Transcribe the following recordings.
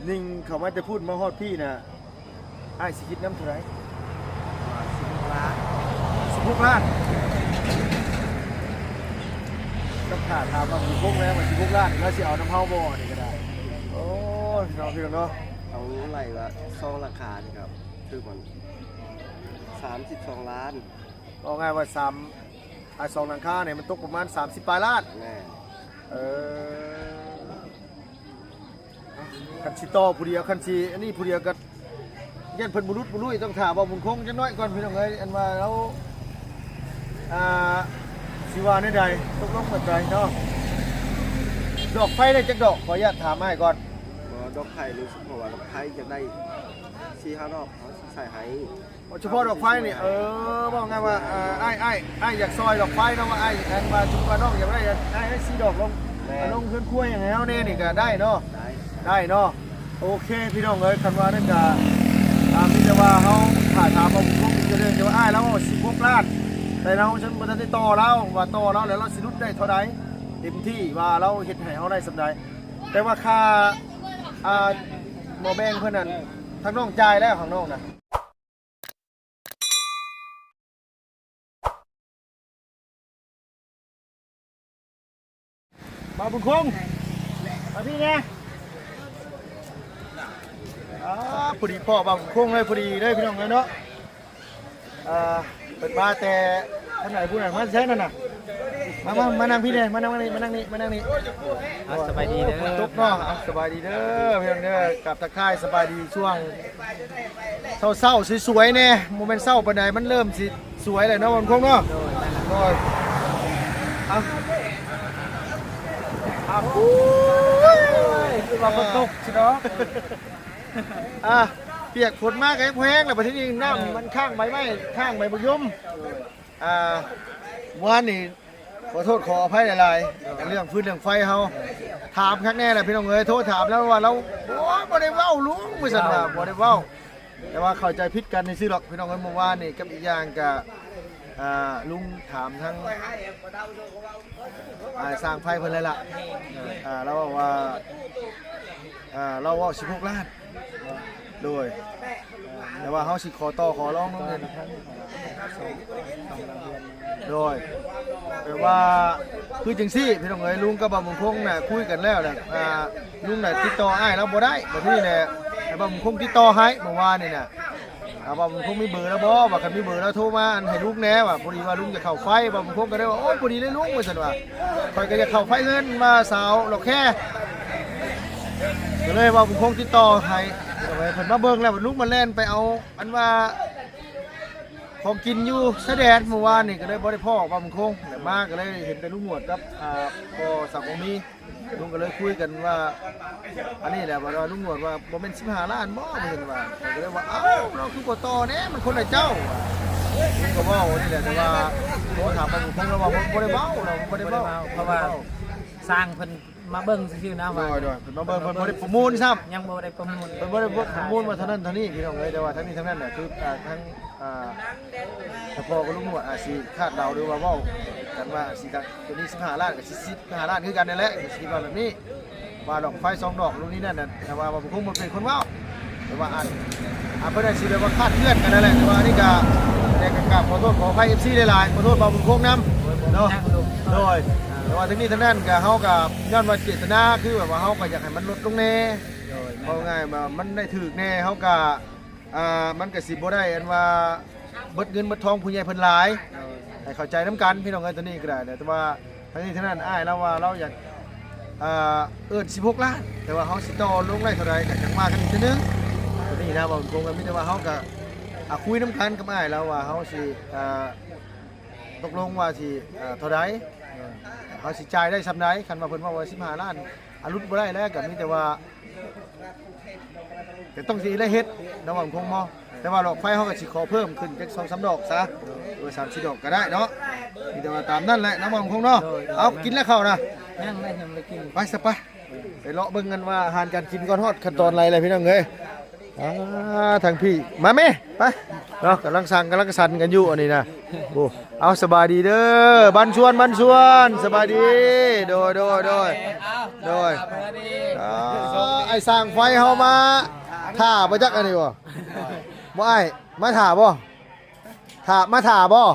ຍິງເຂົ້າມາແຕ່ພຸ້ນມາຮອດພີ້ນະ ອ້າຍຊິຄິດນຳເທົ່າໃດ? ສິບຫົກລ້ານ ສິບຫົກລ້ານ. ກັບຖ້າຖາມວ່າບຸນຄົງແລ້ວວ່າສິບຫົກລ້ານ ລາວຊິເອົານຳເຮົາບໍ່ ນີ້ກໍໄດ້. ໂອ້ຍ ເນາະ ພີ່ນ້ອງເນາະ ເອົາໄລ່ວ່າສອງຫຼັງຄານີ້ກໍຖືກມັນສາມສິບສອງລ້ານ. ເວົ້າງ່າຍວ່າສາມ ອ່າ ສອງຫຼັງຄານີ້ມັນຕົກປະມານສາມສິບປາຍລ້ານ. ແມ່ນ. ເອີ ຄັນຊິຕໍ່ຜູ້ດຽວ ຄັນຊິອັນນີ້ຜູ້ດຽວກໍຢ້ານເພິ່ນບໍ່ຫຼຸດບໍ່ລຸຍ ຕ້ອງຖ້າເວົ້າບຸນຄົງຈັກໜ້ອຍກ່ອນ ພີ່ນ້ອງເອີຍ ອັນວ່າລາວ ອ່າ ຊິວ່າແນວໃດ ຕົກລົງແບບໃດເນາະ. ດອກໄຟໄດ້ຈັກດອກ? ຂໍອະນຸຍາດຖາມອ້າຍກ່ອນ. ບໍ່ ດອກໄຟນີ້ ເພາະວ່າດອກໄຟຢາກໄດ້ສີ່ຫ້າດອກ ເຮົາຊິໃສ່ໃຫ້. ເພາະສະເພາະດອກໄຟນີ້ ເອີ ເວົ້າງ່າຍວ່າ ເອີ ອ້າຍ ອ້າຍ ອ້າຍຢາກຊ່ອຍດອກໄຟເນາະ ວ່າອ້າຍ ອັນວ່າສົມມຸດວ່ານ້ອງຢາກໄດ້ ອ້າຍໃຫ້ສີ່ດອກລົງ ແມ່ນ ລົງເຮືອນຄົວຫຍັງໃຫ້ເຮົາແດ່ນີ້ກໍໄດ້ເນາະ. ໄດ້ ໄດ້ເນາະ. ໂອເຄ ພີ່ນ້ອງເອີຍ ຄັນວ່ານັ້ນກໍ ອ່າ ມີແຕ່ວ່າເຮົາຖ້າຖາມເອົາຄົງຈະເລື່ອງທີ່ວ່າອ້າຍລາວເວົ້າສິບຫົກລ້ານ ແຕ່ເຮົາຍັງບໍ່ທັນໄດ້ຕໍ່ລາວ ວ່າຕໍ່ລາວແລ້ວລາວຊິຫຼຸດໄດ້ເທົ່າໃດ ເຕັມທີ່ວ່າລາວເຮັດໃຫ້ເຮົາໄດ້ສ່ຳໃດ. ແຕ່ວ່າຄ່າ ອ່າ ໝໍແບງເພິ່ນນັ້ນ ທາງນ້ອງຈ່າຍແລ້ວ ທາງນ້ອງນະ. ບ່າວບຸນຄົງ ມາພີ້ແດ່. ອ່າ ພໍດີພໍ້ບ່າວບຸນຄົງເລີຍ ພໍດີເລີຍ ພີ່ນ້ອງເອີຍເນາະ. ອ່າ ເພິ່ນມາແຕ່ທາງໃດ ຜູ້ໃດມາແຕ່ໃສນັ້ນນະ? ມາ ມາ ມານັ່ງພີ້ແດ່ ມານັ່ງນີ້ ມານັ່ງນີ້ ມານັ່ງນີ້. ອ່າ ສະບາຍດີເດີ ຝົນຕົກເນາະ. ອ່າ ສະບາຍດີເດີ ພີ່ນ້ອງເດີ ກັບທັກທາຍສະບາຍດີຊ່ວງ ເຊົ້າໆ ສວຍໆ ແດ່ ບໍ່ແມ່ນເຊົ້າປານໃດ ມັນເລີ່ມຊິສວຍແລ້ວເນາະ ບ່າວບຸນຄົງເນາະ. ໂດຍ ໂດຍ ເອົ້າ ເອົ້າ ໂອ້ຍ ຄືວ່າຝົນຕົກຊິເນາະ. ອ່າ ປຽກຝົນມາກໍຍັງພໍແຮງແລ້ວ ບັດທີນີ້ນ້ຳມັນຄ້າງໃບໄມ້ ຄ້າງໃບໝາກຍົມ. ອ່າ ວານນີ້ ຂໍໂທດຂໍອະໄພຫຼາຍໆ ເລື່ອງຟືນເລື່ອງໄຟເຮົາ ຖາມຄັກແນ່ແຫຼະ ພີ່ນ້ອງເອີຍ. ໂທຖາມແລ້ວວ່າລາວ ໂອ້ຍ ບໍ່ໄດ້ເວົ້າລຸງ ວ່າຊັ້ນວ່າ ບໍ່ໄດ້ເວົ້າ ແຕ່ວ່າເຂົ້າໃຈຜິດກັນຊື່ໆດອກ ພີ່ນ້ອງເອີຍ. ເມື່ອວານນີ້ກັບອີກຢ່າງກະ ອ່າ ລຸງຖາມທາງ ອ່າ ຊ່າງໄຟເພິ່ນແລ້ວລະ ອ່າ ລາວເວົ້າວ່າ ອ່າ ລາວເວົ້າສິບຫົກລ້ານ. ໂດຍ ແຕ່ວ່າເຮົາຊິຂໍຕໍ່ຂໍລອງນຳເພິ່ນ. ໂດຍ ແບບວ່າຄືຈັ່ງຊີ້ ພີ່ນ້ອງເອີຍ ລຸງກັບບ່າວບຸນຄົງນະ ຄຸຍກັນແລ້ວແຫຼະ ອ່າ ລຸງນະຕິດຕໍ່ອ້າຍລາວບໍ່ໄດ້ ບັດນີ້ແຫຼະ ໃຫ້ບ່າວບຸນຄົງຕິດຕໍ່ໃຫ້ ເມື່ອວານນີ້ນະ. ອ່າ ບ່າວບຸນຄົງມີເບີລາວບໍ່? ວ່າຄັນມີເບີລາວໂທມາ ອັນ ໃຫ້ລຸງແດ່ ວ່າ ພໍດີວ່າລຸງຈະເຂົ້າໄຟ. ບ່າວບຸນຄົງກໍໄດ້ວ່າ ໂອ້ຍ ພໍດີເລີຍລຸງ ວ່າຊັ້ນວ່າ ຂ້ອຍກໍຢາກເຂົ້າໄຟເຮືອນ ວ່າສາວຫຼອກແຄ ກໍເລີຍໃຫ້ບ່າວບຸນຄົງຕິດຕໍ່ໃຫ້ ເພິ່ນມາເບິ່ງແລ້ວ ລຸງມາແລ່ນໄປເອົາ ອັນວ່າ ຂອງກິນຢູ່ຊາຍແດນ ເມື່ອວານນີ້ກໍເລີຍບໍ່ໄດ້ພໍ້ບ່າວບຸນຄົງ ແລ້ວມາກໍເລີຍເຫັນແຕ່ລຸງໜວດກັບ ອ່າ ພໍ່ສາວກອງມີ ລຸງກໍເລີຍຄຸຍກັນວ່າ ອັນນີ້ແຫຼະ ວ່າລຸງໜວດວ່າບໍ່ແມ່ນສິບຫ້າລ້ານບໍ່ ເພິ່ນວ່າ. ຂ້ອຍກໍເລີຍວ່າ ເອົ້າ ລາວຄືບໍ່ຕໍ່ແດ່ ມັນຄົນລະເຈົ້າ ລຸງກໍເວົ້ານີ້ແຫຼະ ແຕ່ວ່າໂທຖາມບ່າວບຸນຄົງ ລາວວ່າບໍ່ໄດ້ເວົ້າ ລາວບໍ່ໄດ້ເວົ້າ ບໍ່ໄດ້ເວົ້າ ເພາະວ່າຊ່າງເພິ່ນ ມາເບິ່ງຊື່ໆນະ ໂດຍ ວ່າ ໂດຍ ເພິ່ນມາເບິ່ງ ເພິ່ນບໍ່ໄດ້ປະມູນຊ້ຳ ຍັງບໍ່ໄດ້ປະມູນ ເພິ່ນບໍ່ໄດ້ປະມູນວ່າເທົ່ານັ້ນເທົ່ານີ້ ພີ່ນ້ອງເອີຍ. ແຕ່ວ່າທັງນີ້ທັງນັ້ນນະ ຄື ອ່າ ທັງ ອ່າ ສະເພາະກັບລຸງໜວດອາດຊິຄາດເດົາ ຫຼືວ່າເວົ້າກັນວ່າຊິ ໂຕນີ້ສິບຫ້າລ້ານ ກໍສິບຫ້າລ້ານຄືກັນນັ້ນແຫຼະ ກໍຊິວ່າແບບນີ້ ວ່າດອກໄຟສອງດອກ ໂນ່ນນີ້ນັ້ນນະ ແຕ່ວ່າ ວ່າບໍ່ຄົງບໍ່ເປັນຄົນເວົ້າ ແຕ່ວ່າອາດ ອາດເພິ່ນອາດຊິແບບວ່າຄາດເຄື່ອນກັນນັ້ນແຫຼະ. ແຕ່ວ່າອັນນີ້ກໍຢາກກະກາບຂໍໂທດຂໍອະໄພເອັຟຊີຫຼາຍໆ ຂໍໂທດບ່າວບຸນຄົງນຳເນາະ ໂດຍ ແຕ່ວ່າທັງນີ້ທັງນັ້ນກໍ ເຮົາກໍຍ້ອນວ່າເຈດຕະນາຄືແບບວ່າ ເຮົາກໍຢາກໃຫ້ມັນລົດລົງແດ່ ເວົ້າງ່າຍວ່າມັນໄດ້ຖືກແດ່ ເຮົາກໍ ອ່າ ມັນກໍຊິບໍ່ໄດ້ອັນວ່າເບິດເງິນເບິດທອງຜູ້ໃຫຍ່ເພິ່ນຫຼາຍ ໃຫ້ເຂົ້າໃຈນຳກັນ ພີ່ນ້ອງເອີຍ. ໂຕນີ້ກໍໄດ້ ແຕ່ວ່າ ທັງນີ້ທັງນັ້ນ ອ້າຍລາວວ່າລາວຢາກ ອ່າ ເອີ້ນສິບຫົກລ້ານ ແຕ່ວ່າເຮົາຊິຕໍ່ລົງໄດ້ເທົ່າໃດກໍຈັ່ງວ່າກັນອີກເທື່ອໜຶ່ງ. ໂຕນີ້ນະ ເວົ້າຕົງໆ ກໍມີແຕ່ວ່າເຮົາກໍ ອ່າ ຄຸຍນຳກັນກັບອ້າຍລາວວ່າເຮົາຊິ ອ່າ ຕົກລົງວ່າຊິ ອ່າ ເທົ່າໃດ ເຮົາຊິຈ່າຍໄດ້ສ່ຳໃດ. ຄັນວ່າເພິ່ນເວົ້າວ່າສິບຫ້າລ້ານ ອ່າ ຫຼຸດບໍ່ໄດ້ແລ້ວ ກໍມີແຕ່ວ່າ ແຕ່ຕ້ອງຊິໄດ້ເຮັດເນາະ ບ່າວບຸນຄົງເນາະ. ແຕ່ວ່າດອກໄຟເຮົາກໍຊິຂໍເພີ່ມຂຶ້ນຈັກສອງສາມດອກຊະ ຫຼືວ່າສາມສີ່ດອກກໍໄດ້ເນາະ. ມີແຕ່ວ່າຕາມນັ້ນແຫຼະເນາະ ບ່າວບຸນຄົງເນາະ. ເອົາ ກິນແລ້ວເຂົ້ານະ? ຍັງ ຍັງບໍ່ໄດ້ກິນ. ໄປຊະ ໄປ ໄປເລາະເບິ່ງກັນວ່າອາຫານການກິນກ່ອນ ຮອດຂັ້ນຕອນໃດແລ້ວ ພີ່ນ້ອງເອີຍ. ອ່າ ທາງພີ້ ມາແມ່ ໄປ. ເນາະ ກຳລັງສັງກຳລັງສັນກັນຢູ່ອັນນີ້ນະ. ໂອ້ ເອົາ ສະບາຍດີເດີ ບັນຊວນ ບັນຊວນ ສະບາຍດີ. ໂດຍ ໂດຍ ໂດຍ ໂດຍ. ອ່າ ອ້າຍຊ່າງໄຟເຮົາມາຖ້າບໍ່ຈັກອັນນີ້ບໍ່? ບໍ່ ອ້າຍມາຖ້າບໍ່? ຖ້າ ມາຖ້າບໍ່?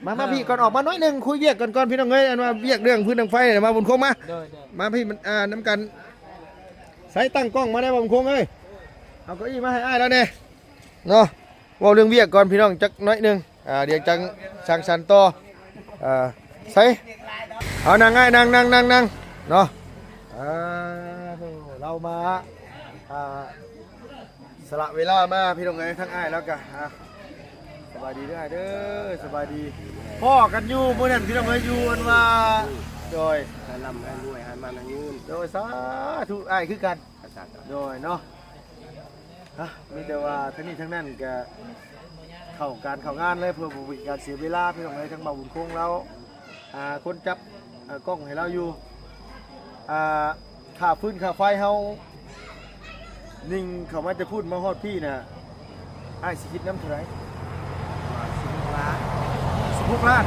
ແມ່ນ. ມາ ມາພີ້ກ່ອນ ອອກມາໜ້ອຍໜຶ່ງ ຄຸຍວຽກກັນກ່ອນ ພີ່ນ້ອງເອີຍ. ອັນວ່າວຽກເລື່ອງຟືນເລື່ອງໄຟນີ້ ມາບຸນຄົງມາ. ໂດຍ ໂດຍ. ມາພີ້ ມັນ ອ່າ ນຳກັນ. ໃສ່ຕັ້ງກ້ອງມາໄດ້ບໍ່ບຸນຄົງເອີຍ? ເອົາເກົ້າອີ້ມາໃຫ້ອ້າຍລາວແດ່ເນາະ. ເວົ້າເລື່ອງວຽກກ່ອນ ພີ່ນ້ອງ ຈັກໜ້ອຍໜຶ່ງ. ອ່າ ດຽວຈັ່ງສັງສັນຕໍ່. ອ່າ ໃສ່ ເອົາ ນັ່ງອ້າຍ ນັ່ງ ນັ່ງ ນັ່ງ ນັ່ງເນາະ. ອ່າ ລາວມາ ອ່າ ສະຫຼະເວລາມາ ພີ່ນ້ອງເອີຍ. ທັງອ້າຍແລ້ວກະ ອ່າ ສະບາຍດີເດີອ້າຍເດີ ສະບາຍດີ. ພໍ້ກັນຢູ່ມື້ນັ້ນ ພີ່ນ້ອງເອີຍ ຢູ່ອັນວ່າ ໂດຍ ໃຫ້ລ່ຳໃຫ້ລວຍ ໃຫ້ໝັ້ນໃຫ້ຍືນ. ໂດຍ ສາທຸ ອ້າຍຄືກັນ. ໂດຍເນາະ. ຮະ ມີແຕ່ວ່າທັງນີ້ທັງນັ້ນກະເຂົ້າການເຂົ້າງານເລີຍ ເພື່ອບໍ່ເປັນການເສຍເວລາ ພີ່ນ້ອງເອີຍ. ທາງບ່າວບຸນຄົງລາວ ອ່າ ຄົນຈັບ ອ່າ ກ້ອງໃຫ້ລາວຢູ່. ອ່າ ຄ່າຟືນຄ່າໄຟເຮົາ ຍິງເຂົ້າມາແຕ່ພຸ້ນມາຮອດພີ້ນະ ອ້າຍຊິຄິດນຳເທົ່າໃດ? ສິບຫົກລ້ານ. ສິບຫົກລ້ານ.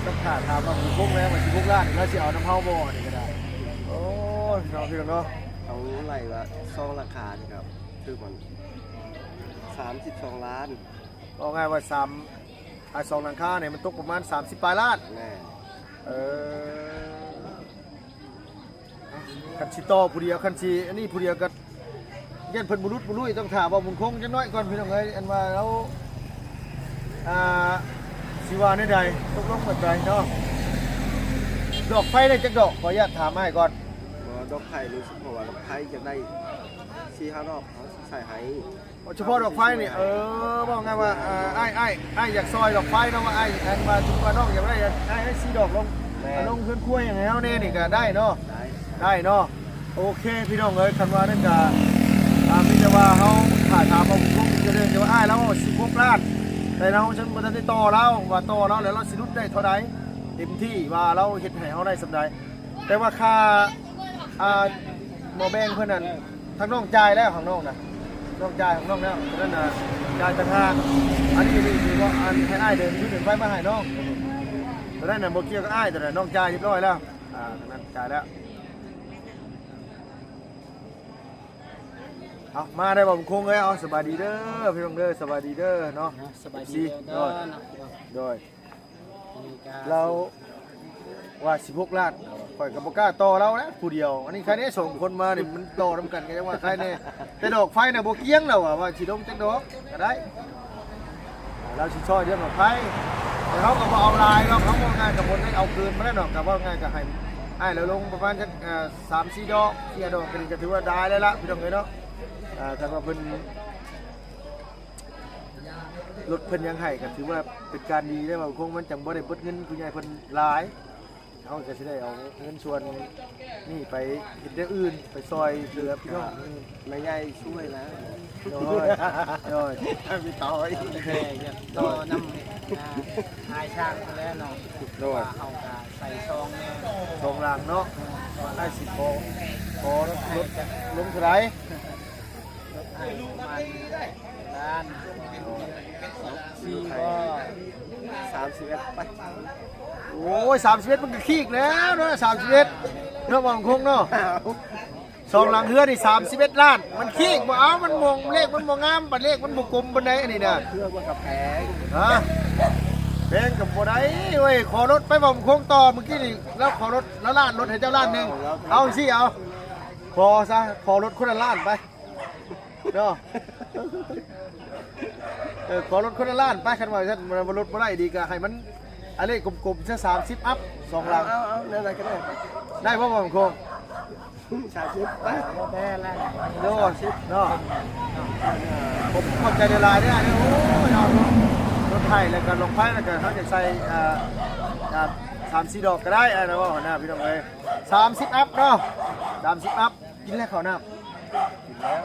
ຕ້ອງຖ້າຖາມວ່າບຸນຄົງແລ້ວວ່າສິບຫົກລ້ານ ລາວຊິເອົານຳເຮົາບໍ່? ນີ້ກໍໄດ້. ໂອ້ຍ ພີ່ນ້ອງ ພີ່ນ້ອງເນາະ. ເອົາໄລ່ວ່າສອງລາຄານີ້ກໍຄືມັນສາມສິບສອງລ້ານ. ເວົ້າງ່າຍວ່າສາມ ອ່າ ສອງຫຼັງຄານີ້ມັນຕົກປະມານສາມສິບປາຍລ້ານ. ແມ່ນ. ເອີ ຄັນຊິຕໍ່ຜູ້ດຽວ ຄັນຊິອັນນີ້ຜູ້ດຽວກໍຢ້ານເພິ່ນບໍ່ຫຼຸດບໍ່ລຸຍ. ຕ້ອງຖ້າບ່າວບຸນຄົງຈັກໜ້ອຍກ່ອນ ພີ່ນ້ອງເອີຍ ອັນວ່າລາວ ອ່າ ຊິວ່າແນວໃດ ຕົກລົງແບບໃດເນາະ. ດອກໄຟໄດ້ຈັກດອກ? ຂໍອະນຸຍາດຖາມອ້າຍກ່ອນ. ບໍ່ ດອກໄຟນີ້ ເພາະວ່າດອກໄຟຈະໄດ້ສີ່ຫ້າດອກ ເຮົາຊິໃສ່ໃຫ້. ສະເພາະດອກໄຟນີ້ ເອີ ເວົ້າງ່າຍວ່າ ເອີ ອ້າຍ ອ້າຍ ອ້າຍຢາກຊ່ອຍດອກໄຟເນາະ ວ່າອ້າຍ ອັນວ່າ ສົມມຸດວ່ານ້ອງຢາກໄດ້ ອ້າຍໃຫ້ສີ່ດອກ ລົງ ແມ່ນ ລົງເຮືອນຄົວຫຍັງໃຫ້ເຮົາແດ່ນີ້ກໍໄດ້ເນາະ. ໄດ້ ໄດ້ເນາະ. ໂອເຄ ພີ່ນ້ອງເອີຍ ຄັນວ່ານັ້ນກໍ ອ່າ ມີແຕ່ວ່າເຮົາຖ້າຖາມເອົາຄົງຈະເດີນ ແຕ່ວ່າອ້າຍລາວເວົ້າສິບຫົກລ້ານ ແຕ່ເຮົາຍັງບໍ່ທັນໄດ້ຕໍ່ລາວ ວ່າຕໍ່ລາວແລ້ວລາວຊິຫຼຸດໄດ້ເທົ່າໃດ ເຕັມທີ່ວ່າລາວເຮັດໃຫ້ເຮົາໄດ້ສ່ຳໃດ. ແຕ່ວ່າຄ່າ ອ່າ ໝໍແບງເພິ່ນນັ້ນ ທາງນ້ອງຈ່າຍແລ້ວ ທາງນ້ອງນະ ນ້ອງຈ່າຍຂອງນ້ອງແລ້ວ ໂຕນັ້ນນະ ຈ່າຍຕ່າງຫາກ. ອັນນີ້ ນີ້ຄືວ່າ ອັນ ໃຫ້ອ້າຍເດີນ ຄືເດີນໄຟມາໃຫ້ນ້ອງ ໂຕນັ້ນນະ ບໍ່ກ່ຽວກັບອ້າຍ ໂຕນັ້ນນ້ອງຈ່າຍຮຽບຮ້ອຍແລ້ວ. ອ່າ ທາງນັ້ນຈ່າຍແລ້ວ. ເອົາ ມາໄດ້ບໍ່ບຸນຄົງເອີຍ? ເອົາ ສະບາຍດີເດີ ພີ່ນ້ອງເດີ ສະບາຍດີເດີເນາະ. ເນາະ ສະບາຍດີເດີ ເອີ ເນາະ ໂດຍ ອັນນີ້ກໍ ລາວວ່າສິບຫົກລ້ານ ຂ້ອຍກໍບໍ່ກ້າຕໍ່ລາວແຫຼະຜູ້ດຽວ. ອັນນີ້ໃຄແນ່ສອງຄົນມານີ້ ມັນຕໍ່ນຳກັນກໍຍັງວ່າໃຄແນ່ ແຕ່ດອກໄຟນະບໍ່ກ່ຽງ ລາວວ່າ ວ່າຊິລົງຈັກດອກກໍໄດ້ ລາວຊິຊ່ອຍເລື່ອງດອກໄຟ. ແຕ່ເຮົາກໍບໍ່ເອົາຫຼາຍດອກ ເຮົາເວົ້າງ່າຍກໍບໍ່ໄດ້ເອົາເກີນປານນັ້ນດອກ ກໍເວົ້າງ່າຍກໍໃຫ້ອ້າຍລາວລົງປະມານຈັກ ເອີ ສາມສີ່ດອກ ສີ່ຫ້າດອກ ກໍຖືວ່າໄດ້ແລ້ວລະ ພີ່ນ້ອງເອີຍເນາະ. ເອີ ຄັນວ່າເພິ່ນ ລົດເພິ່ນຍັງໃຫ້ກໍຖືວ່າເປັນການດີເດ້ ວ່າຄົງມັນຈັ່ງບໍ່ໄດ້ເບິດເງິນຜູ້ໃຫຍ່ເພິ່ນຫຼາຍ ເຮົາກໍຊິໄດ້ເອົາເງິນສ່ວນນີ້ໄປເຮັດແນວອື່ນ ໄປຊ່ອຍເຫຼືອພີ່ນ້ອງ. ແມ່ໃຫຍ່ຊ່ວຍແລ້ວ ໂດຍ ໂດຍ ມີຕໍ່ອີກ ແຕ່ຢາກຕໍ່ນຳ ອ່າ ອ້າຍຊ່າງພຸ້ນແຫຼະເນາະ. ໂດຍ ວ່າເຮົາກໍໃສ່ຊອງແດ່ ຊອງຫຼັງເນາະ ວ່າອ້າຍຊິຂໍ ຂໍລົດລົງເທົ່າໃດ? ລົດອ້າຍປະມານລ້ານ ສີ່ບໍ່ ສາມສິບເອັດໄປ. ໂອ້ຍ ສາມສິບເອັດມັນກໍຄີກແລ້ວເນາະ ສາມສິບເອັດເນາະ ບ່າວຄົງເນາະ. ສອງຫຼັງເຮືອນນີ້ ສາມສິບເອັດລ້ານ ມັນຄີກບໍ່ເອົາ ມັນມອງເລກມັນບໍ່ງາມ ບັດເລກມັນບໍ່ກົມປານໃດ ອັນນີ້ນະ ເຄື່ອງມັນກໍແພງ ຮະ ແພງກໍບໍ່ໄດ້ເວີຍ. ຂໍລົດໄປ ບ່າວຄົງຕໍ່ ມື້ກີ້ນີ້ລາວຂໍລົດ ລາວລ້ານລົດໃຫ້ເຈົ້າລ້ານໜຶ່ງ ເອົາຈັ່ງຊີ້ ເອົາ ຂໍຊະ ຂໍລົດຄົນລະລ້ານໄປ ເນາະ. ເອີ ຂໍລົດຄົນລະລ້ານໄປ ຄັນວ່າຊັ້ນ ບໍ່ ລົດບໍ່ໄດ້ດີກໍໃຫ້ມັນ ອາ ເລກກົມໆຊະ ສາມສິບອັບ ສອງຫຼັງ ເອົາ ເອົາ ແນວໃດກໍໄດ້ ໄດ້ບໍ່ ບ່າວຄົງ? ສາມສິບໄປ ໂດຍ ເນາະ. ຂອບ ຂອບໃຈຫຼາຍໆເດີ ໂອ້ຍ ເນາະ ລົດໄຖ ແລ້ວກໍດອກໄຟ ແລ້ວກໍເຮົາຢາກໃສ່ ອ່າ ອ່າ ສາມສີ່ດອກກໍໄດ້ ອ້າຍລາວເວົ້າຫັ້ນນະ ພີ່ນ້ອງເອີຍ. ສາມສິບອັບເນາະ ສາມສິບອັບ. ກິນແລ້ວເຂົ້ານ້ຳ? ກິນແລ້ວ.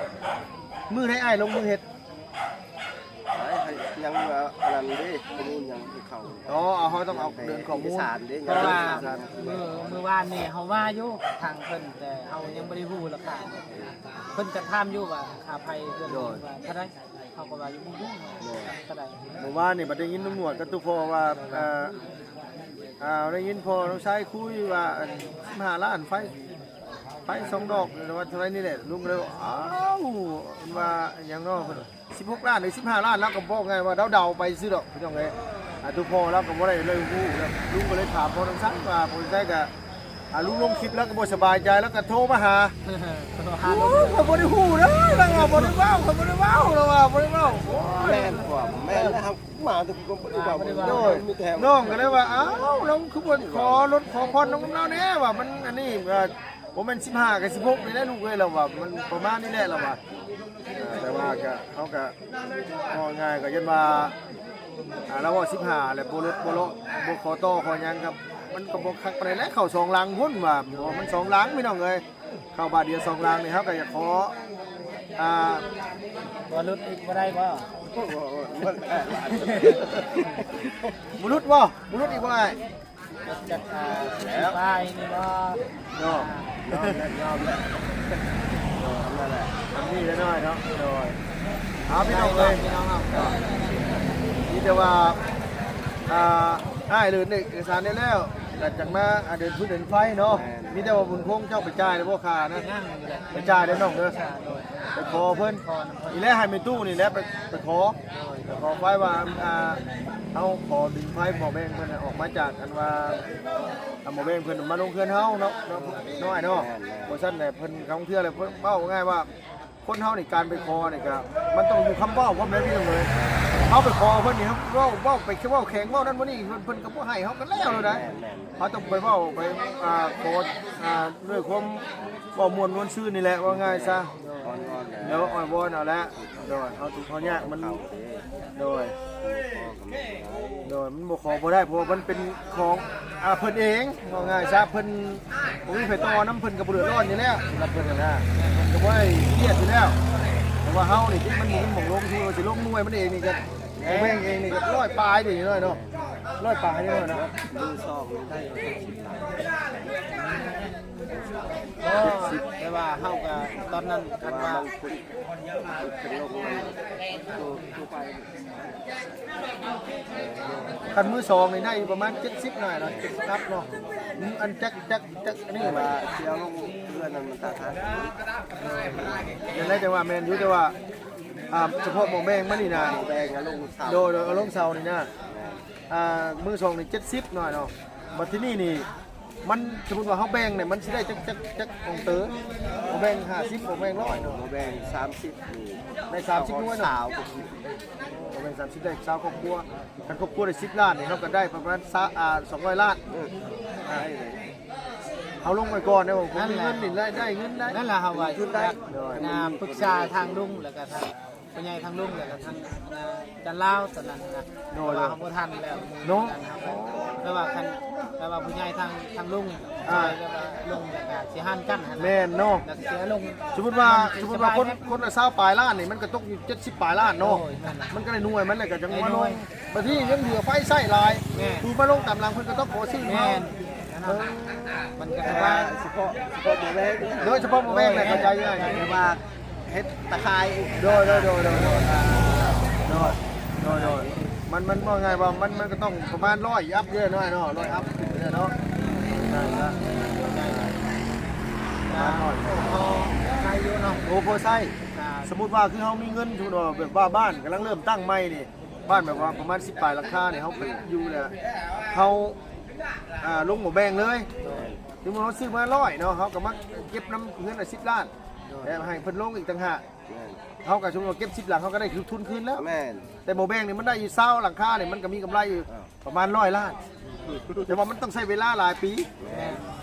ມື້ໃດອ້າຍລົງມືເຮັດ? ຍັງວ່າອັນນັ້ນເດ້ ຂໍ້ມູນຍັງທີ່ເຂົາ ອໍ ເຮົາຕ້ອງເອົາເລື່ອງຂໍ້ມູນ ເອກະສານເດ້ ເພາະວ່າ ຍັງເອກະສານ ມື້ ມື້ວານນີ້ເຮົາວ່າຢູ່ທາງເພິ່ນ ແຕ່ເຮົາຍັງບໍ່ໄດ້ຮູ້ລາຄາ ເພິ່ນຈະຖາມຢູ່ວ່າຄ່າໄຟເດືອນ ໂດຍ ວ່າເທົ່າໃດ ເຮົາກໍວ່າຢູ່ບໍ່ຮູ້ ໂດຍ ເທົ່າໃດ. ມື້ວານນີ້ບັດໄດ້ຍິນລຸງໜວດກັບຕູ້ພໍ່ວ່າ ອ່າ ອ່າ ໄດ້ຍິນພໍ່ນ້ອງຊາຍຄຸຍວ່າ ອັນ ສິບຫ້າລ້ານ ໄຟ ໄຟສອງດອກ ວ່າເທົ່າໃດນີ້ແຫຼະ ລຸງກໍເລີຍວ່າ ອ້າວ ເພິ່ນວ່າຫຍັງເນາະ ເພິ່ນວ່າ ສິບຫົກລ້ານ ຫຼື ສິບຫ້າລ້ານ ລາວກໍບອກງ່າຍວ່າເດົາໆໄປຊື່ດອກ ພີ່ນ້ອງເອີຍ. ອ່າ ຕູ້ພໍ່ລາວກໍບໍ່ໄດ້ເລີຍຮູ້ ແລ້ວລຸງກໍເລີຍຖາມພໍ່ນ້ອງຊາຍວ່າ ພໍ່ນ້ອງຊາຍກໍ ອ່າ ລຸງລົງຄລິບແລ້ວກໍບໍ່ສະບາຍໃຈ ແລ້ວກໍໂທມາຫາ ໂອ້ຍ ຂ້ອຍບໍ່ໄດ້ຮູ້ເດີ ລາວວ່າບໍ່ໄດ້ເວົ້າ ຂ້ອຍບໍ່ໄດ້ເວົ້າ ລາວວ່າບໍ່ໄດ້ເວົ້າ ໂອ້ຍ ແມ່ນຄວາມ ແມ່ນແລ້ວ ມາແຕ່ຜູ້ກໍບໍ່ໄດ້ເວົ້າ ໂດຍ ມີແຕ່ ນ້ອງກໍເລີຍວ່າ ອ້າວ ລາວຄືບໍ່ຂໍລົດຂໍຜ່ອນນຳລາວແດ່ ວ່າມັນອັນນີ້ ວ່າບໍ່ແມ່ນສິບຫ້າກໍສິບຫົກນີ້ແຫຼະລູກເອີຍ ລາວວ່າມັນປະມານນີ້ແຫຼະ ລາວວ່າ ເອີ ແຕ່ວ່າກໍ ເຮົາກໍ ເວົ້າງ່າຍກໍຢ້ານວ່າ ອ່າ ລາວເວົ້າສິບຫ້າແລ້ວບໍ່ລົດບໍ່ເລາະ ບໍ່ຂໍຕໍ່ຂໍຫຍັງ ກໍມັນກໍບໍ່ຄັກປານໃດແຫຼະ ເຂົ້າສອງຫຼັງພຸ້ນວ່າ ເພາະວ່າມັນສອງຫຼັງ ພີ່ນ້ອງເອີຍ. ເຂົ້າບາດດຽວສອງຫຼັງນີ້ ເຮົາກໍຢາກຂໍ ອ່າ ບໍ່ຫຼຸດອີກບໍ່ໄດ້ບໍ່? ບໍ່ຫຼຸດບໍ່? ບໍ່ຫຼຸດອີກບໍ່ອ້າຍ? ຈັກ ອ່າ ປາຍນີ້ບໍ່? ຍອມ ຍອມແລ້ວ ຍອມແລ້ວ ຍອມແລ້ວແຫຼະ ທຳນີ້ແຫຼະນ້ອຍເນາະ ໂດຍ ເອົາ ພີ່ນ້ອງເອີຍ ພີ່ນ້ອງເຮົາ ມີແຕ່ວ່າ ອ່າ ອ້າຍເດີນເອກະສານໄດ້ແລ້ວ ກໍຈັກມາ ອ່າ ເດີນພື້ນເດີນໄຟເນາະ ແມ່ນ ມີແຕ່ວ່າບຸນຄົງເຈົ້າໄປຈ່າຍແລ້ວບໍ່ຄ່ານະ? ຍັງຢູ່ແຫຼະ ໄປຈ່າຍເດີນ້ອງເດີ ໂດຍ ໄປຂໍເພິ່ນ ຂໍນຳເພິ່ນ ນີ້ແຫຼະ ໃຫ້ແມ່ຕູ້ນີ້ແຫຼະ ໄປ ໄປຂໍ ໂດຍ ໄປຂໍໄຟວ່າ ອ່າ ເຮົາຂໍດຶງໄຟໝໍ້ແບງເພິ່ນອອກມາຈາກ ອັນວ່າ ອ່າ ໝໍ້ແບງເພິ່ນມາລົງເຮືອນເຮົາເນາະ ເນາະ ນ້ອຍເນາະ ແມ່ນໆ ບໍ່ຊັ້ນແຫຼະ ເພິ່ນ ຂອງເທື່ອແຫຼະ ເພິ່ນເວົ້າງ່າຍວ່າ ຄົນເຮົານີ້ການໄປຂໍນີ້ກະ ມັນຕ້ອງຢູ່ຄຳເວົ້າຄວາມໃດພີ່ນ້ອງເອີຍ ເຮົາໄປຂໍເພິ່ນນີ້ ເຮົາເວົ້າ ເວົ້າໄປ ເວົ້າແຂງເວົ້ານັ້ນເວົ້ານີ້ ເພິ່ນ ເພິ່ນກໍບໍ່ໃຫ້ເຮົາກໍແລ້ວແລ້ວນະ ແມ່ນໆ ເຮົາຕ້ອງໄປເວົ້າໄປ ອ່າ ຂໍ ອ່າ ດ້ວຍຄວາມເວົ້າມ່ວນນວນຊື່ນນີ້ແຫຼະ ເວົ້າງ່າຍຊະ ອ້ອນວອນແຫຼະ ແລ້ວອ້ອນວອນເອົາແຫຼະ ໂດຍ ເຮົາທຸກເຮົາຍາກມັນ ໂດຍ ໂດຍ ມັນບໍ່ຂໍບໍ່ໄດ້ ເພາະວ່າມັນເປັນຂອງ ອ່າ ເພິ່ນເອງ ເວົ້າງ່າຍຊະ ເພິ່ນບໍ່ມີໃຜຕໍ່ນຳ ເພິ່ນກໍບໍ່ເດືອດຮ້ອນຢູ່ແລ້ວ ສຳລັບເພິ່ນນະ ເພິ່ນກໍບໍ່ໄດ້ຄຽດຢູ່ແລ້ວ ແຕ່ວ່າເຮົານີ້ ທີ່ມັນບໍ່ມີໝ່ອງລົງ ຄືວ່າຊິລົງໜ່ວຍມັນເອງນີ້ກໍ ແມ່ງເອງນີ້ກໍຮ້ອຍປາຍເດ້ນ້ອຍເນາະ ຮ້ອຍປາຍເດ້ນ້ອຍເນາະ ມືສອງນີ້ໄດ້ ກໍ ແຕ່ວ່າເຮົາກໍຕອນນັ້ນ ແຕ່ ຄັນ ວ່າ ວ່າ ມັນຂຶ້ນ ຂຶ້ນລົງ ມັນ ໂຕ ໂຕໄປ ຄັນມືສອງນີ້ໄດ້ຢູ່ປະມານເຈັດສິບໜ້ອຍເນາະ ເຈັດສິບອັບເນາະ ອັນຈັກ ຈັກ ຈັກອັນນີ້ ແຕ່ວ່າຊິເອົາລົງເຮືອນນັ້ນມັນຕາທາງ ຈັ່ງໃດແຕ່ວ່າແມ່ນຢູ່ ແຕ່ວ່າ ອ່າ ສະເພາະໝໍ້ແບງມານີ້ນະ ໝໍ້ແບງເອົາລົງເສົາ ໂດຍ ໂດຍ ເອົາລົງເສົານີ້ນະ ອ່າ ມືສອງນີ້ເຈັດສິບໜ້ອຍເນາະ ບັດທີນີ້ນີ້ ມັນ ສົມມຸດວ່າເຮົາແບ່ງນີ້ ມັນຊິໄດ້ຈັກ ຈັກ ຈັກອອງເຕີ ເຮົາແບ່ງຫ້າສິບ ເຮົາແບ່ງຮ້ອຍເນາະ ເຮົາແບ່ງສາມສິບນີ້ ໄດ້ສາມສິບໜ່ວຍເນາະ ຊາວ ເຮົາແບ່ງສາມສິບໄດ້ຊາວຄອບຄົວ ຄັນຄອບຄົວໄດ້ສິບລ້ານນີ້ ເຮົາກໍໄດ້ປະມານຊາວ ອ່າ ສອງຮ້ອຍລ້ານ ເອີ ອ່າ ເຮົາລົງໄປກ່ອນເດ້ ບໍ່ມີເງິນນີ້ ໄດ້ ໄດ້ເງິນໄດ້ ນັ້ນແຫຼະ ເຮົາວ່າ ໂດຍ ອ່າ ປຶກສາທາງລຸງ ແລ້ວກໍທາງ ພໍ່ໃຫຍ່ທາງລຸງ ແລ້ວກໍທາງ ອ່າ ຈັນລາວຕອນນັ້ນນະ ໂດຍ ແຕ່ວ່າເຮົາບໍ່ທັນແລ້ວ ເນາະ ແຕ່ວ່າຄັນ ແຕ່ວ່າຜູ້ໃຫຍ່ທາງ ທາງລຸງ ອ່າ ຊ່ອຍແບບວ່າລົງ ແລ້ວກໍຊິຫັນກັນຫັ້ນນະ ແມ່ນເນາະ ແລ້ວກໍຊິເອົາລົງ ສົມມຸດວ່າ ສົມມຸດວ່າຄົນ ຄົນລະຊາວປາຍລ້ານນີ້ ມັນກໍຕົກຢູ່ເຈັດສິບປາຍລ້ານເນາະ ໂດຍ ແມ່ນລະ ມັນກໍໄດ້ໜ່ວຍມັນ ແລ້ວກໍຈັ່ງມາລົງ ບາງທີຍັງເຫຼືອໄຟໃຊ້ຫຼາຍ ແມ່ນ ຜູ້ມາລົງຕາມຫຼັງເພິ່ນກໍຕ້ອງຂໍຊື້ ແມ່ນ ເນາະ ເອີ ມັນກໍສະບາຍ ສະເພາະ ສະເພາະໝໍ້ແບງ ໂດຍສະເພາະໝໍ້ແບງແຫຼະ ເຂົ້າໃຈງ່າຍ ແຕ່ວ່າ ເຮັດຕາຂ່າຍອີກ ໂດຍ ໂດຍ ໂດຍ ໂດຍ ໂດຍ ໂດຍ ມັນ ມັນ ເວົ້າງ່າຍວ່າມັນ ມັນກໍຕ້ອງປະມານຮ້ອຍອັບເດ້ນ້ອຍເນາະ ຮ້ອຍອັບຂຶ້ນເດ້ເນາະ ໄດ້ຊະ ປະມານຮ້ອຍ ພໍໃຊ້ຢູ່ເນາະ ໂອ້ ພໍໃຊ້ ສົມມຸດວ່າຄືເຮົາມີເງິນ ສົມມຸດວ່າແບບວ່າບ້ານກຳລັງເລີ່ມຕັ້ງໃໝ່ນີ້ ບ້ານແບບວ່າປະມານສິບປາຍຫຼັງຄານີ້ ເຮົາໄປຢູ່ແລ້ວ ເຮົາ ອ່າ ລົງໝໍ້ແບງເລີຍ ສົມມຸດເຮົາຊື້ມາຮ້ອຍເນາະ ເຮົາກໍມາເກັບນຳເຮືອນລະສິບລ້ານ ແລ້ວໃຫ້ເພິ່ນລົງອີກຕ່າງຫາກ ແມ່ນ ເຮົາກໍສົມມຸດວ່າເກັບສິບຫຼັງ ເຮົາກໍໄດ້ຄືນ ທຶນຄືນແລ້ວ ແມ່ນ ແຕ່ໝໍ້ແບງນີ້ມັນໄດ້ຢູ່ຊາວຫຼັງຄານີ້ ມັນກໍມີກຳໄລຢູ່ ເອີ ປະມານຮ້ອຍລ້ານ ແຕ່ວ່າມັນຕ້ອງໃຊ້ເວລາຫຼາຍປີ ແມ່ນ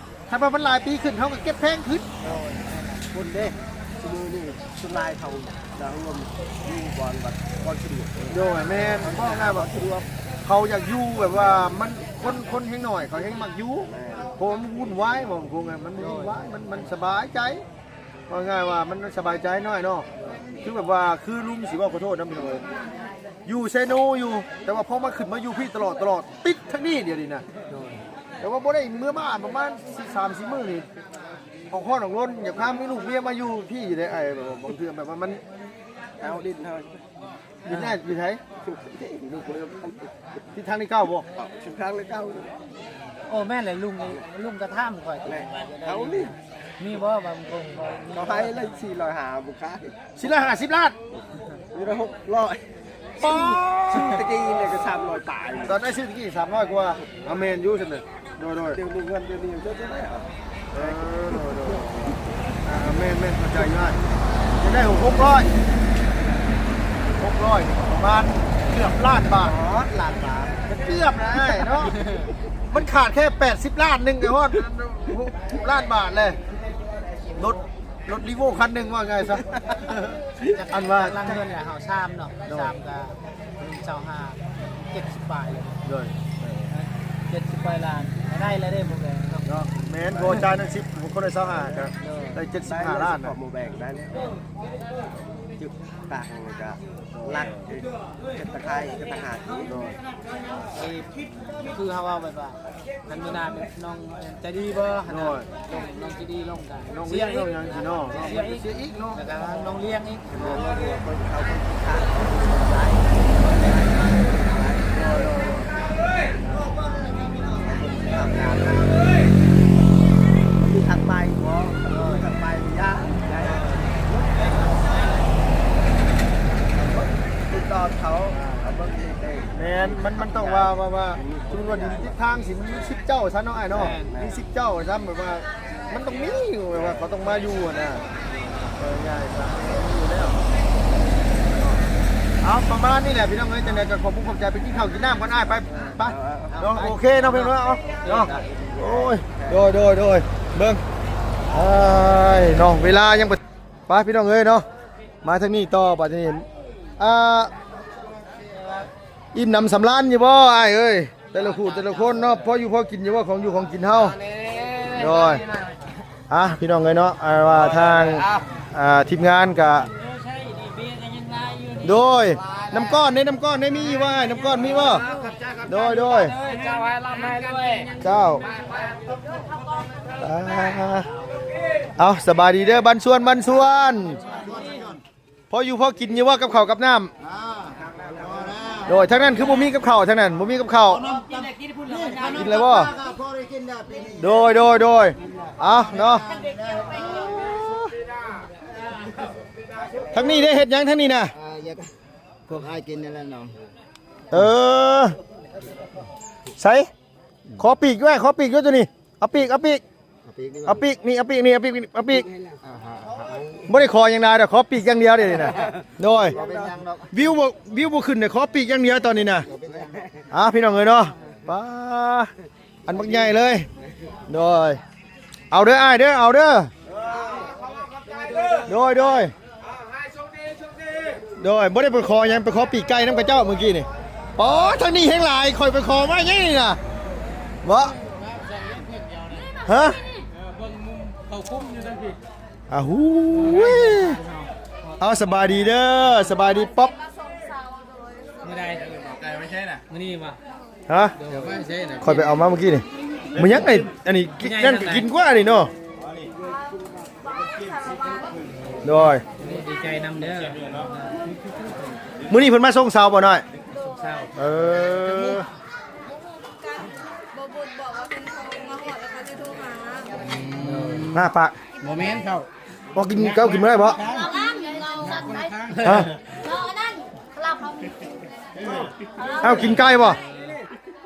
ຖ້າວ່າມັນຫຼາຍປີຂຶ້ນ ເຮົາກໍເກັບແພງຂຶ້ນ ໂດຍ ພຸ້ນເດ້ ຊຸມມື້ນີ້ສ່ວນຫຼາຍເຂົາຈະລວມຢູ່ບ່ອນ ບ່ອນສະດວກ ໂດຍ ແມ່ນ ເວົ້າງ່າຍວ່າສະດວກ ເຂົາຢາກຢູ່ແບບວ່າມັນ ຄົນ ຄົນແຮ່ງໜ້ອຍ ເຂົາແຮ່ງມັກຢູ່ ແມ່ນ ເພາະວ່າມັນວຸ່ນວາຍ ບອກຕົງໆ ມັນວຸ່ນວາຍ ມັນ ມັນສະບາຍໃຈ ເວົ້າງ່າຍວ່າມັນສະບາຍໃຈນ້ອຍເນາະ ຄືແບບວ່າ ຄືລຸງຊິເວົ້າ ຂໍໂທດນຳພີ່ນ້ອງເອີຍ ຢູ່ເຊໂນຢູ່ ແຕ່ວ່າພໍມາຂຶ້ນມາຢູ່ພີ້ຕະຫຼອດ ຕະຫຼອດ ຕິດທາງນີ້ດຽວນີ້ນະ. ໂດຍ ແຕ່ວ່າບໍ່ໄດ້ເມືອມາປະມານສີ່ ສາມສີ່ມື້ນີ້ ອອກຮ້ອນອອກລົນ ຢາກພາມີລູກເມຍມາຢູ່ພີ້ຢູ່ເດ້ອ້າຍ. ແບບວ່າບາງເທື່ອແບບວ່າມັນ ເອົາດິນເຮົາ ດິນອ້າຍຢູ່ໃສ? ດິນເຮົາ ທິດທາງນີ້ເກົ່າບໍ່? ທິດທາງນີ້ເກົ່າ. ໂອ້ ແມ່ນແຫຼະ ລຸງ ລຸງກໍຖາມຂ້ອຍ ແມ່ນ ເຮົາມີ ມີບໍ່ບາງຄົນບໍ່? ເຂົາໃຫ້ລະສີ່ຮ້ອຍຫ້າ ບໍ່ຂາຍ ສີ່ຮ້ອຍຫ້າສິບລ້ານ ມີລະຫົກຮ້ອຍ ປ້າ ຊື້ຕະກີ້ນີ້ກໍສາມຮ້ອຍປາຍ ຕອນໄດ້ຊື້ຕະກີ້ສາມຮ້ອຍກວ່າ. ອາ ແມ່ນຢູ່ຊັ້ນນະ. ໂດຍໆ ດຽວນີ້ເງິນດຽວນີ້ເຈົ້າຈະໄດ້ເອົາ. ເອີ ໂດຍໆ ອາ ແມ່ນໆ ເຂົ້າໃຈຢູ່ອ້າຍ. ຈະໄດ້ຫົກຮ້ອຍ ຫົກຮ້ອຍນີ້ກໍປະມານເກືອບລ້ານບາດ. ອໍ ລ້ານບາດ ເກືອບນະອ້າຍເນາະ ມັນຂາດແຄ່ແປດສິບລ້ານໜຶ່ງກໍຮອດຫົກລ້ານບາດແລ້ວ. ລົດ ລົດ Revo ຄັນໜຶ່ງ ວ່າງ່າຍຊະ. ອັນວ່າ ຫຼັງເຮືອນແຫຼະ ເຮົາສາມເນາະ ໂດຍ ສາມກໍຊາວຫ້າ ເຈັດສິບປາຍເລີຍ. ໂດຍ ເອີ ເຈັດສິບປາຍລ້ານ ກໍໄດ້ແລ້ວເດ້ ບໍ່ແພງເນາະ. ເນາະ ແມ່ນ ບໍ່ຈ່າຍນັ້ນສິບ ຄົນລະຊາວຫ້າ ກໍ ໂດຍ ໄດ້ເຈັດສິບຫ້າລ້ານນະ. ບໍ່ແບ່ງໄດ້ເລີຍ ຈຸດຕ່າງກໍຫຼັກ ເຮັດຕະໄຄ ເຮັດຕະຫານ. ໂດຍ ຄືເຮົາເວົ້າແບບວ່າ ຄັນມື້ໜ້າແມ່ນນ້ອງໃຈດີບໍ່ຫັ້ນນະ. ໂດຍ ນ້ອງໃຈດີລົງກະ ນ້ອງວຽງ ນ້ອງຫຍັງຊິເນາະ ເສຍອີກ ເສຍອີກເນາະ ແລ້ວກະນ້ອງລ້ຽງອີກ. ໂດຍ ເຂົາເປັນລູກຄ້າຫຼາຍ ໂດຍ ໂດຍ ໂດຍ ມີທັກໄປບໍ່? ໂດຍ ທັກໄປ ຢ່າ ຢ່າ ຕິດຕໍ່ເຂົາ ເອົາເບິ່ງເອງ. ແມ່ນ ມັນ ມັນຕ້ອງວ່າ ວ່າ ວ່າ ສົມມຸດວ່າດິນຕິດທາງຊິ ມັນສິບເຈົ້າຊັ້ນເນາະອ້າຍເນາະ. ແມ່ນ ມີສິບເຈົ້າຊັ້ນ ແບບວ່າ ມັນຕ້ອງມີ ແບບວ່າເຂົາຕ້ອງມາຢູ່ຫັ້ນນະ. ເອີ ງ່າຍຊະ ມີຢູ່ແລ້ວ. ເອົາ ປະມານນີ້ແຫຼະພີ່ນ້ອງເອີຍ. ຈັ່ງໃດກໍຂອບຄຸນຂອບໃຈ ໄປກິນເຂົ້າກິນນ້ຳກ່ອນອ້າຍ ໄປ ໄປເນາະ. ໂອເຄເນາະພີ່ນ້ອງເນາະ. ໂອ້ຍ ໂດຍ ໂດຍ ໂດຍ ເບິ່ງ ອ້າຍເນາະ ເວລາຍັງບໍ່ ໄປພີ່ນ້ອງເອີຍເນາະ. ມາທາງນີ້ຕໍ່ ບາດນີ້ ອ່າ ອີ່ມໜຳສຳລານຢູ່ບໍ່ອ້າຍເອີຍ? ແຕ່ລະຄູ່ແຕ່ລະຄົນເນາະ ພໍຢູ່ພໍກິນຢູ່ບໍ່ ຂອງຢູ່ຂອງກິນເຮົາ? ໂດຍ ອ່ະ ພີ່ນ້ອງເອີຍເນາະ ອ່າ ວ່າທາງ ອ່າ ທີມງານກະ ໂດຍ ນ້ຳກ້ອນເດ້ ນ້ຳກ້ອນເດ້ ມີຢູ່ບໍ່ອ້າຍ? ນ້ຳກ້ອນມີບໍ່? ໂດຍ ໂດຍ ເຈົ້າ ໃຫ້ລ່ຳໃຫ້ລວຍ ເຈົ້າ. ອ່າ ເອົາ ສະບາຍດີເດີ ບັນຊວນ ບັນຊວນ. ພໍຢູ່ພໍກິນຢູ່ບໍ່ກັບເຂົ້າກັບນ້ຳ? ໂດຍ ທາງນັ້ນຄືບໍ່ມີກັບເຂົ້າ ທາງນັ້ນບໍ່ມີກັບເຂົ້າ. ກິນແລ້ວບໍ່? ໂດຍ ໂດຍ ໂດຍ ເອົາເນາະ. ທາງນີ້ໄດ້ເຮັດຫຍັງທາງນີ້ນະ? ອ່າ ຢາກ ພວກອ້າຍກິນນັ້ນແຫຼະນ້ອງ. ເອີ ໃສ? ຂໍປີກດ້ວຍ ຂໍປີກດ້ວຍໂຕນີ້. ເອົາປີກ ເອົາປີກ ເອົາປີກນີ້ ເອົາປີກນີ້ ເອົາປີກນີ້ ເອົາປີກ. ບໍ່ໄດ້ຂໍຫຍັງຫຼາຍດອກ ຂໍປີກຢ່າງດຽວເດ້ນີ້ນະ. ໂດຍ ບໍ່ເປັນຫຍັງດອກ ວິວບໍ່ ວິວບໍ່ຂຶ້ນເດ້ ຂໍປີກຢ່າງດຽວຕອນນີ້ນະ. ອ່າ ພີ່ນ້ອງເອີຍເນາະ ປ້າ ອັນບັກໃຫຍ່ເລີຍ. ໂດຍ ເອົາເດີອ້າຍເດີ ເອົາເດີ. ໂດຍ ໂດຍ ໂດຍ ບໍ່ໄດ້ໄປຂໍຫຍັງ ໄປຂໍປີກໄກ່ນຳເຂົາເຈົ້າມື້ກີ້ນີ້. ປາດ ທາງນີ້ແຮງຫຼາຍ ຂ້ອຍໄປຂໍມາຫຍັງນີ້ນະ ບໍ່? ຮະ? ເບິ່ງມຸມເຂົາຄຸມຢູ່ທາງພີ້. ອາ ຫູຍ ເອົາ ສະບາຍດີເດີ ສະບາຍດີປັອບ. ມື້ໃດ? ໄກ່ໄປໃສນະ? ມື້ນີ້ບໍ່? ຮະ? ເອົາໄປໃສນະ? ຂ້ອຍໄປເອົາມາມື້ກີ້ນີ້. ມັນຍັງໄອ້ ອັນນີ້ ນັ້ນກໍກິນກວ່ານີ້ເນາະ. ໂດຍ ດີໃຈນຳເດີ. ມື້ນີ້ເພິ່ນມາສົ່ງເຊົາບໍ່ນ້ອຍ? ສົ່ງເຊົາ. ເອີ ບໍ່ບຸດບອກວ່າເພິ່ນໂທມາຮອດແລ້ວເຂົາຊິໂທຫາ. ຫ້າປາກ ບໍ່ແມ່ນເຂົາ ບໍ່ກິນ ເຈົ້າກິນບໍ່ໄດ້ບໍ່? ຮະ? ເອົາ ກິນໄກ່ບໍ່?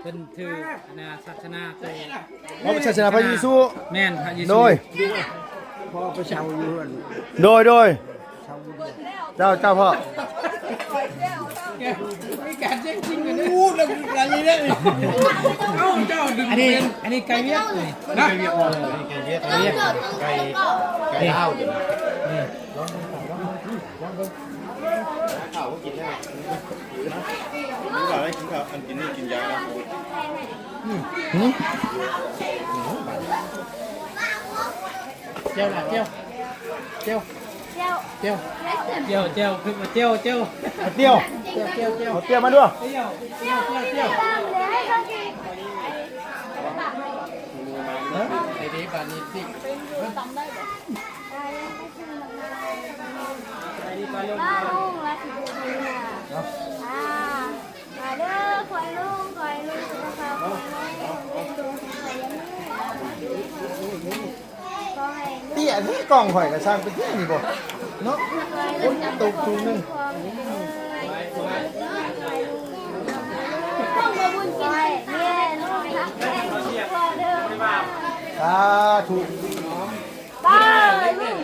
ເພິ່ນຖືອັນນາ ສາສະໜາໂຕ ເອົາ ສາສະໜາພະເຢຊູ. ແມ່ນ ພະເຢຊູ. ໂດຍ ພໍ່ໄປເຊົ່າຢູ່ເຮືອນ. ໂດຍ ໂດຍ ເຊົ່າຢູ່ເຮືອນ. ເຈົ້າ ເຈົ້າພໍ່. ມີການແຍ່ງຊິງກັນເດ້. ໂອ້ ແລ້ວຄືກັນເລີຍເດ້. ເອົ້າ ເຈົ້າ ອັນນີ້ ອັນນີ້ໄກ່ຫວຽດນີ້ນະ. ໄກ່ຫວຽດ ໄກ່ຫວຽດ ໄກ່ ໄກ່ລາວ. ນີ້ ນີ້ ລອງເບິ່ງ ລອງເບິ່ງ ລອງເບິ່ງ. ຫາເຂົ້າບໍ່ກິນແລ້ວ ກິນເຂົ້າ ກິນເຂົ້າ ອັນກິນນີ້ກິນຢານະ. ຫືມ ຫືມ ແຈ່ວລະ ແຈ່ວ ແຈ່ວ ແຈ່ວ ແຈ່ວ ແຈ່ວ ຄືວ່າແຈ່ວ ແຈ່ວ ແຈ່ວ. ເອົາເຕ້ຍມາດ້ວຍ. ມາເດີ ຂໍໃຫ້ລຸງ ຂໍໃຫ້ລຸງສຸຂະພາບແຂງແຮງ ເຕັ້ຍແທ້ ກ້ອງຂ້ອຍກໍຊ່າງເປັນແທ້ນີ້ບໍ່ເນາະ. ຄົນຕົກສູງໜຶ່ງ ສາທຸ. ປ້າລຸງ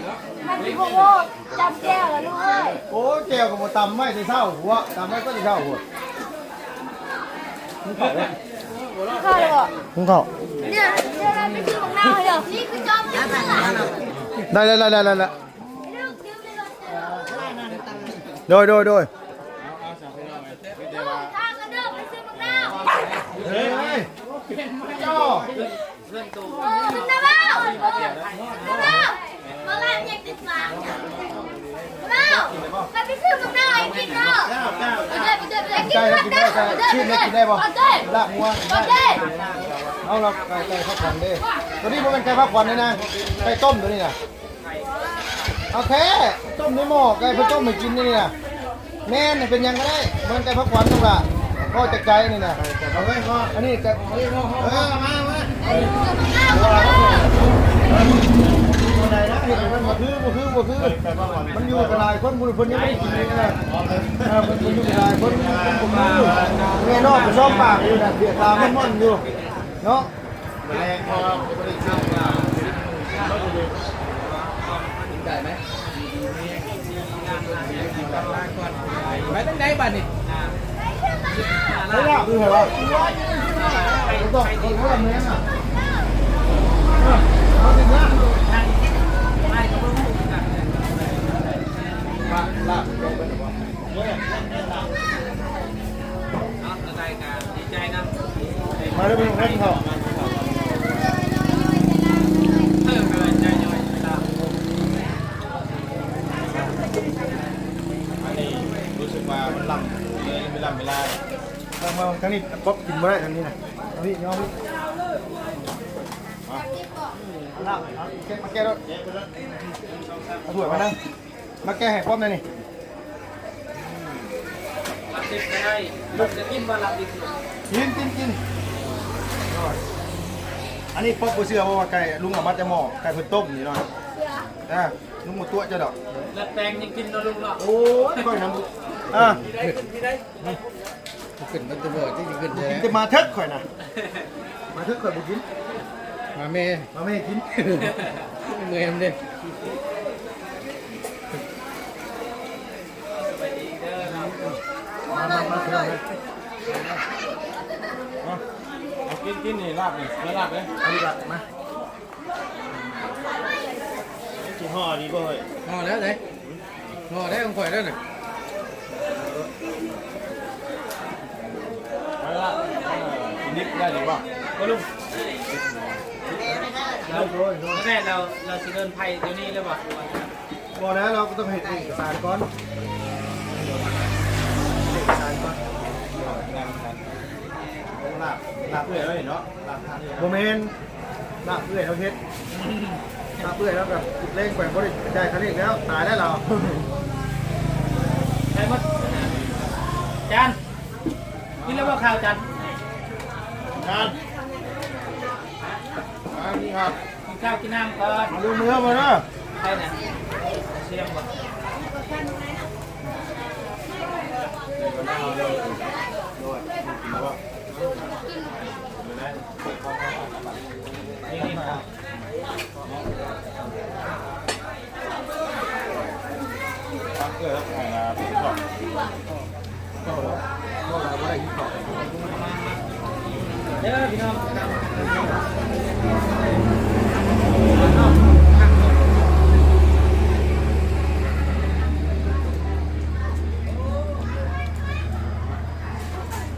ມັນຊິບໍ່ໂຫດ ຈຳແຈ່ວລະລູກເອີຍ. ໂອ້ ແຈ່ວກໍບໍ່ຕຳໄວ້ແຕ່ເຊົ້າພຸ້ນ ຕຳໄວ້ກໍແຕ່ເຊົ້າພຸ້ນ. ກິນເຂົ້າແລ້ວບໍ່? ກິນເຂົ້າ ນີ້ຄືຈອມ ໄດ້ໆໆໆ ໂດຍ ໂດຍ ໂດຍ. ເອີຍ ເອີຍ ເອີຍ ເອີຍ ໄປຊື້ບັກນາວໃຫ້ກິນເດີ. ເຈົ້າ ເຈົ້າ ເຈົ້າ ກິນໄດ້ ກິນໄດ້ບໍ່? ລາບງົວກິນໄດ້. ເອົາລະ ໄກ່ ໄກ່ພັກຂວັນເດ້. ຕົວນີ້ບໍ່ແມ່ນໄກ່ພັກຂວັນເດ້ນາງ ໄກ່ຕົ້ມຕົວນີ້ນະ. ເອົາແທ້ ຕົ້ມໃນໝໍ້ ໄກ່ເພິ່ນຕົ້ມໃຫ້ກິນນີ້ນະ. ແມ່ນ ເປັນຫຍັງກໍໄດ້ ເບິ່ງແຕ່ຜັກຫວານນ້ອງຫຼ້າ ເວົ້າຈາກໃຈນີ້ນະ. ເອົາເລີຍພໍ່ ອັນນີ້ກໍ ເອີ ມາ ມາ ເຮັດໃຫ້ມັນບໍ່ຄື ບໍ່ຄື ບໍ່ຄື ມັນຢູ່ກັນຫຼາຍຄົນ ເພິ່ນຍັງບໍ່ໄດ້ກິນນີ້ນະ. ເອີ ເພິ່ນຢູ່ກັນຫຼາຍຄົນ ມັນບໍ່ຄື ແມ່ນ້ອງກໍຊອມປາກຢູ່ນະ ເບຍຕາມັນມ່ອນຢູ່ເນາະ. ໄປທາງໃດບາດນີ້? ມາເດີ ມາກິນເຂົ້າ. ອັນນີ້ຮູ້ສຶກວ່າມັນລ້ຳເລີຍ ເວລາ ເວລາ ເບິ່ງ ເບິ່ງທາງນີ້ ປັອບກິນບໍ່ໄດ້ທາງນີ້ນະ. ເອົານີ້ ຍອມນີ້ ມາ ເອົາລາບ ເອົາເກັບມາແກະໂລດ ເອົາຖ້ວຍມານຳ. ມາແກະໃຫ້ປ້ອມແດ່ນີ້. ລັບດິບກໍໄດ້ ລຸງຈະກິນບໍ່ລັບດິບ? ກິນ ກິນ ກິນ. ອັນນີ້ປ້ອມບໍ່ເຊື່ອບໍ່ວ່າໄກ່ລຸງເອົາມາແຕ່ໝໍ້ ໄກ່ເພິ່ນຕົ້ມນີ້ເນາະ. ເຊື່ອ ອ່າ ລຸງບໍ່ຕົວະເຈົ້າດອກ. ລັດແປງຍັງກິນເນາະລຸງເນາະ. ໂອ້ຍ ຂ້ອຍນຳ ອ່າ ຂຶ້ນມາແຕ່ບໍ່ ຈັ່ງຊິຂຶ້ນແທ້ ກິນແຕ່ໝາເຖິກຂ້ອຍນະ. ໝາເຖິກຂ້ອຍບໍ່ກິນ ໝາແມ່ ໝາແມ່ກິນ. ເມື່ອຍນຳເດ້. ມາ ມາ ມາ ມາ ເອົາ ເອົາ ກິນ ກິນນີ້ ລາບນີ້ ມາ ລາບເດ້ ເອົາດີກວ່າ ມາ. ຊິຫໍ່ດີບໍ່ເຮີ້ຍ? ຫໍ່ແລ້ວເດ້ ຫໍ່ແລ້ວຂອງຂ້ອຍແລ້ວນະ. ເອົາລະ ກິນດິບໄດ້ຫຼືບໍ່? ບໍ່ລຸງ ແລ້ວ ແມ່ນແລ້ວ ລາວຊິເດີນໄພຕົວນີ້ເລີຍບໍ່? ບໍ່ແລ້ວ ລາວກໍຕ້ອງເຮັດເອກະສານກ່ອນ ເອກະສານກ່ອນ. ລາບ ລາບເອື້ອຍເນາະ ລາບ ບໍ່ແມ່ນ ລາບເອື້ອຍລາວເຮັດ ລາບເອື້ອຍລາວກໍແລງໄປບໍ່ໄດ້ຈ່າຍຄ່າເລກແລ້ວ ຕາຍແລ້ວລາວ. ໄດ້ໝົດ ຈານ ກິນແລ້ວບໍ່ເຂົ້າ ຈານ? ຈານ ມາກິນເຂົ້າ ກິນເຂົ້າກິນນ້ຳກ່ອນ ມາລົງມືເອົາບໍ່ເດີ. ໃຜນະ ສຽງບໍ່? ເດີພີ່ນ້ອງ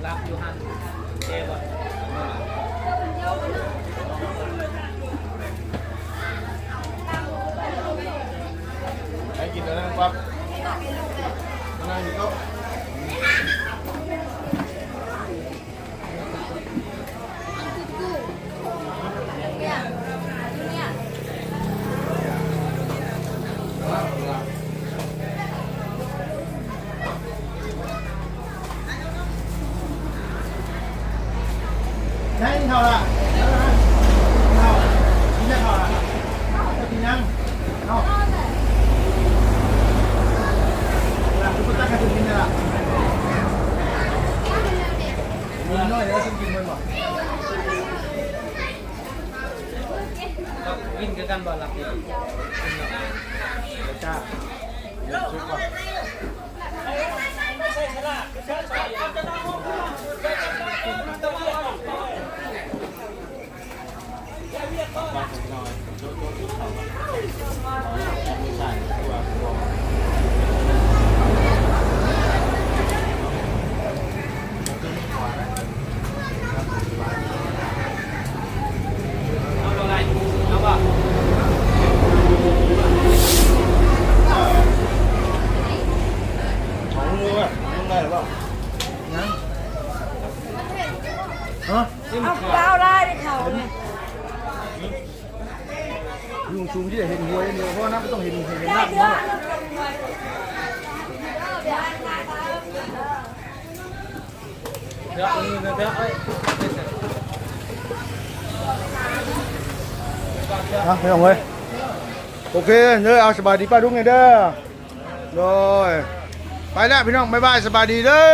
ລັບຢູ່ຫັ້ນ ເຈບໍ່? ໃຫ້ກິນອັນນັ້ນປັບ ມານັ່ງຢູ່ໂຕະ. ฮะ เอาเก้าไล่เขาเนี่ย ยุงชุมที่เห็นหวยเนี่ย เพราะว่าน้ำก็ต้องเห็น เห็นน้ำเนาะ เนาะ พี่น้องเอ้ย โอเคเด้อ เอาสบายดีป้าดุ๊กเนี่ยเด้อ โดย ไปแล้วพี่น้อง บ๊ายบาย สบายดีเด้อ